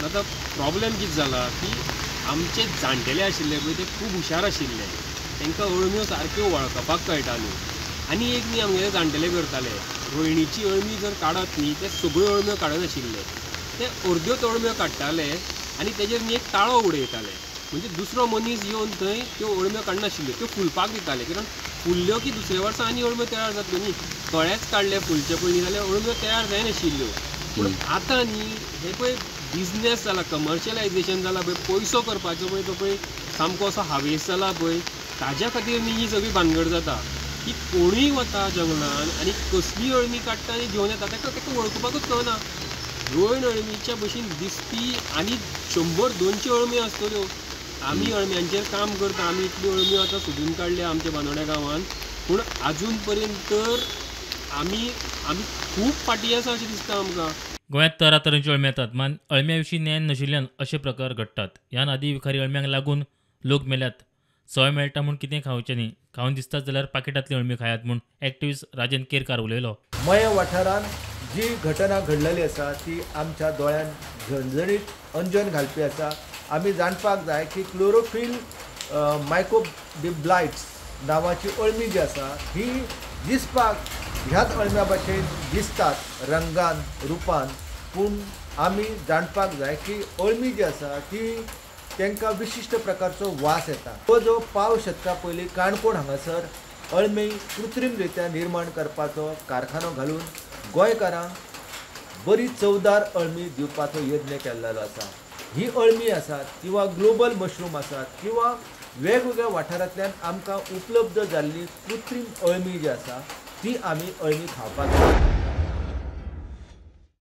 आतां प्रॉब्लेम कितें जाला की आमचे जाणटेले आशिल्ले पळय ते खूब हुशार आशिल्ले, तांकां अळम्यो सारक्यो वळखपाक कळटाल्यो. आनी एक न्ही आमगेले जाणटेले करताले, रोयणीची अळमी जर काडत न्ही ते सगळ्यो अळम्यो काडनाशिल्ले, ते अर्द्योच अळम्यो काडटाले आनी तेजेर न्ही एक ताळो उडयताले. म्हणजे दुसरो मनीस येवन थंय त्यो अळम्यो काडनाशिल्ल्यो, त्यो फुलपाक दिताले. कारण फुल्ल्यो की दुसऱ्या वर्सा आनी अळम्यो तयार जातल्यो न्ही. कळेच काडले फुलचे पयलीं जाल्यार अळम्यो तयार जायनाशिल्ल्यो. पूण आतां न्ही हे पळय बिजनेस जाला, कमर्शियलायजेशन जाला पळय, पयसो करपाचो पळय तो पळय सामको असो हावेस जाला पळय, ताज्या खातीर न्ही ही सगळी भानगड जाता की कोणूय वता जंगलान आनी कसली अळमी काडटा आनी घेवन येता, ताका ताका वळखुपाकूच कळना. रोयण अळमीच्या भशेन दिसपी आनी 100-200 अळम्यो आसतल्यो. आमी अळम्यांचेर काम करता, आमी इतल्यो अळम्यो आतां सोदून काडल्या आमच्या बांदोड्या गांवांत, पूण आजून पर्यंत तर आमी आमी खूब फाटीं आसा अशें दिसता आमकां. गोंयांत तरातरांच्यो अळम्यो येतात, मान अळम्या विशीं ज्ञान नाशिल्ल्यान अशे प्रकार घडटात. ह्यान आदी विखारी अळम्यांक लागून लोक मेल्यात. सय मेळटा म्हूण कितें खावचें न्ही, खावन दिसतात जाल्यार पाकिटांतली अळमी खायात म्हूण एक्टिविस्ट राजन केरकार उलयलो. मये वाठारांत जी घटना घडलेली आसा ती आमच्या दोळ्यान झणझणीत अंजन घालपी आसा. आमी जाणपाक जाय की क्लोरोफील मायकोबिब्लायट्स नांवाची अळमी जी आसा ही दिसपाक ह्याच अळम्या भाशेन दिसतात रंगान रुपान, पूण आमी जाणपाक जाय की अळमी जी आसा ती तांकां विशिश्ट प्रकारचो वास येता. तो जो पाव शतका पयलीं काणकोण हांगासर अळमी कृत्रीम रित्या निर्माण करपाचो कारखानो घालून गोंयकारांक बरी चवदार अळमी दिवपाचो यत्न केल्लो आसा. ही अळमी आसात किंवा ग्लोबल मशरूम आसात किंवा वेगवेगळ्या वाठारांतल्यान आमकां उपलब्ध जाल्ली कृत्रीम अळमी जी आसा ती आमी अळमी खावपाक जाय.